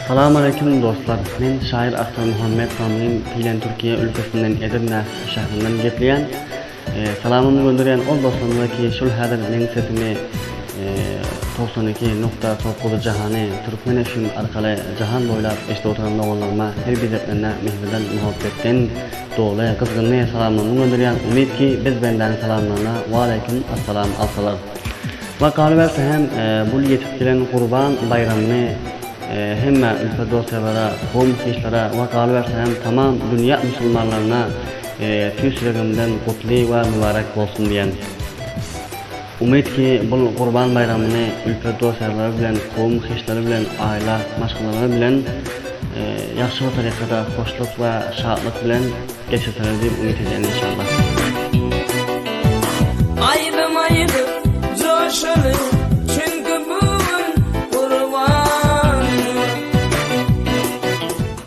Salam aleýkum dostlar. Men şaýyr Agtarmuhammet Gamgyn Pilen Türkiýe ülkesinden Edirne şäherinden gepleýän. Salamymy gönderýän ol dostlarymyza ki şul häzir meň sesimi 92 nokta 9 Jahany Türkmen FM arkaly jahan boýlap eşidip oturan doganlaryma her gezeklerine mähirden muhabbetden doly gyzgynly salamlarymy gönderýän umyt ki biz bendäniň salamlaryna waleýkim assalam alsalar. We galyberse hem bul ýetip gelen Gurban baýramyny hemme ülke dost-ýarlara, kowum-hyşlara we galyberse hem tamam dünýä musulmanlaryna tüýs ýüregimden gutly we mübarek bolsun diýen. Umyt ki bul Gurban baýramyny ülke dost-ýarlary bilen, kowum-hyşlary bilen, aýla, maşgalalary bilen ýagşy bir tarykada hoşluk we şatlyk bilen geçirseler diýip umyt edýän inşallah.